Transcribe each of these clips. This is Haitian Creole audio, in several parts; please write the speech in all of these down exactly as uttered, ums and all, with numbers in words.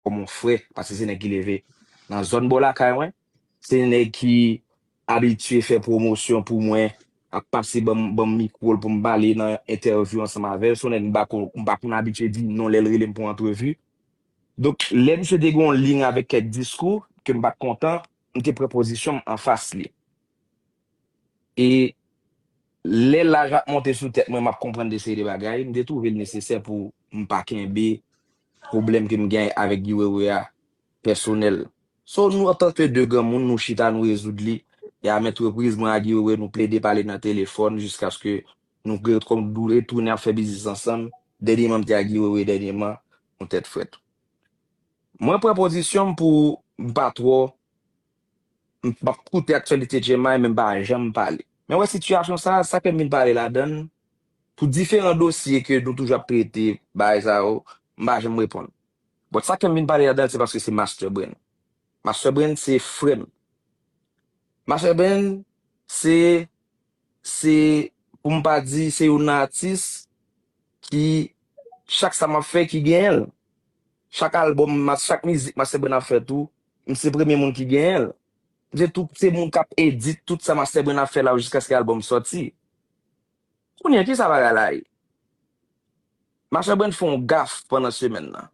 kòm yon frè, paske se nèg ki leve nan zòn bò lakay mwen, se nèg ki abitye fè pwomosyon pou mwen, ap pase ban m, ban m mikwo l pou m pale nan entèvyou ansanm avè l. Se yon nèg m pa konn, m pa konn abitye di non lè l rele m pou antrevi. Donk, lè misye te gen yon liy avèk kèk diskou ke m pa t kontan, m te pran pozisyon m anfas li. E lè laj ap monte sou tèt mwen, m ap konprann de seri de bagay, m te twouve l nesesè pou m pa kenbe pwoblèm ke m gen avèk Guy Wewe a pèsonèl. So, nou, antanke de granmoun, nou chita, nou rezoud li. E a mèt repriz, mwen ak Guy Wewe, nou plede pale nan telefòn jiskaske nou retounen ap fè biznis ansanm. Dènyèman, m te ak Guy Wewe, dènyèman, nou tèt frèt. Mwen pran pozisyon m pou m pa twò, m p ap koute aktyalite J M I, men m pa janm pale. Men wè sitiyasyon sa, sa fè m vin pale ladan l, pou diferan dosye ke nou toujou ap trete, bagay sa yo, m pa janm reponn. But sa fè m vin pale ladan l, se paske se Master Brain. Master Brain se frè m. Master Brain se, se, pou m pa di, se yon atis ki, chak sa m ap fè, ki genyen l. Chak albòm, ma-, chak mizik Master Brain ap fè tou, m se premye moun ki genyen l. M se tou, se moun k ap edit tout sa Master Brain ap fè la yo jiskaske albòm sòti. Kounye a, kisa bagay la ye? Master Brain fè yon gaf pandan semèn nan.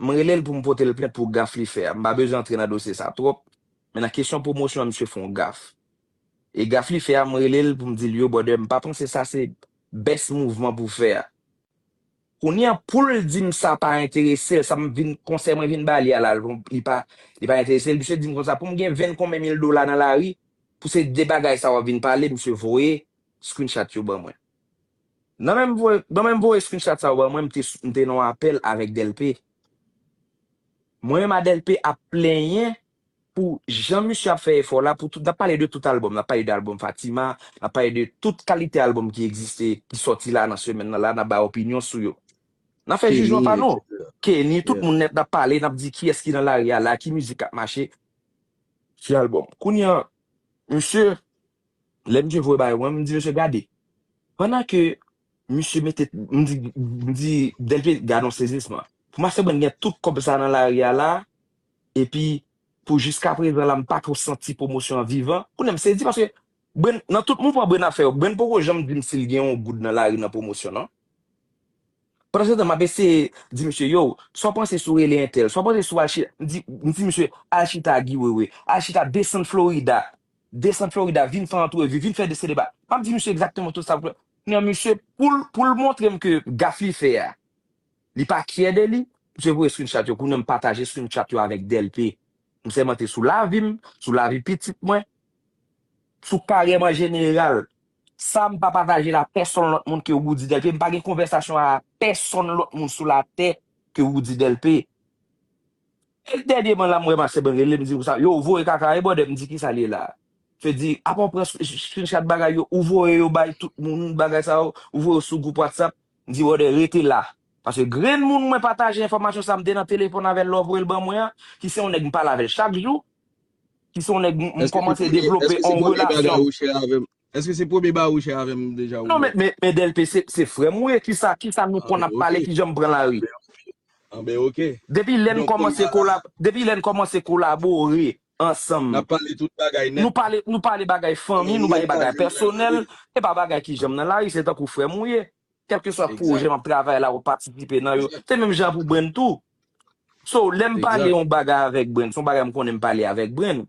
M rele l pou m pote l plent pou gaf li fè a. M pa bezwen antre nan dosye sa twòp, men nan kesyon pwomosyon an, misye fè yon gaf. E gaf li fè a, m rele l pou m di l, yo, brother, m pa panse sa se best mouvman pou w fè a. Kounye a, pou l di m sa pa enterese l, sa m vin, konsèy mwen vin ba li a la, li pa, li pa enterese l. Misye di m konsa, pou m gen venn konbyen mil dola nan lari, pou se de bagay sa w ap vin pale, misye voye screenshot yo ban mwen. Nan menm voye, nan menm voye screenshot sa yo ban mwen, m te, m te nan yon apèl avèk Delpe. Mwen menm a Delpe ap plenyen pou jan misye ap fè efò la, pou tout, n ap pale de tout albòm, n ap pale de albòm Fatima, n ap pale de tout kalite albòm ki egziste, ki sòti la nan semèn nan la, n ap bay opinyon sou yo. N ap fè jijman pa nou. Kenny, tout moun nèt, n ap pale, n ap di kiyès ki nan lari a la, ki mizik k ap mache, ki albòm. Kounye a, misye, lè misye voye bagay mwen, m di misye gade. Pandan ke misye mete, m di, m di Delpe gade yon sezisman. Pou Master Brain gen tout kòb sa nan lari a la, epi pou jiska prezan la, m pa ko santi pwomosyon an vivan. Kounye a m sezi paske Brain, nan tout mouvman Brain ap fè yo, Brain poko janm di m si l gen yon goud nan lari nan pwomosyon, non. Pandan se tan, m ap eseye di misye, yo, sa w panse si w rele entèl, sa w panse si w al chita, m di, m di misye, al chita Guy Wewe, al chita desann Florida, desann Florida, vin fè antrevi, vin fè de se deba. M ap di misye egzakteman tout sa pou fè. Nan misye, pou l, pou l montre m ke gaf li fè a, li pa kyè de li, misye voye screenshot yo, kounye a m pataje screenshot yo avèk Delpe. M sèmante sou lavi m, sou lavi pitit mwen, sou karyè m an jeneral. Sa m pa pataje l a pèsonn lòt moun ke Roody Delpe. M pa gen konvèsasyon a pèsonn lòt moun sou latè ke Roody Delpe. E dènyèman la, m wè Master Brain rele m, di konsa, yo, ou voye kaka, e brother, m di kisa l ye la? Misye di, apa w pran screenshot bagay yo, ou voye yo bay tout moun, bagay sa yo, ou voye yo sou gwoup WhatsApp, m di, brother, rete la. Paske grenn moun mwen pataje enfòmasyon sa, m te nan telefòn avè l lè w voye l ban mwen an, ki se yon nèg m pale avè l chak jou, ki se yon nèg m, m kòmanse devlope yon relasyon. Èske se premye bagay ou share avè m? Èske se premye bagay ou share avè m deja? Non, men, men, men Delpe se, se frè m ou ye, kisa, kisa nou konn ap pale, kijan m pran lari? Anben, ok. Depi lè n kòmanse kolab-, depi lè n kòmanse kolabore ansanm, n ap pale tout bagay nèt. Nou pale, nou pale bagay fanmi, nou pale bagay pèsonèl, e pa bagay kijan m nan lari, se tankou frè m ou ye. Kèlkeswa pwojè m ap travay la, ou patisipe nan yo. Se menm jan pou Brain tou. So, lè m pale yon bagay avèk Brain, se yon bagay m konnen m pale avèk Brain.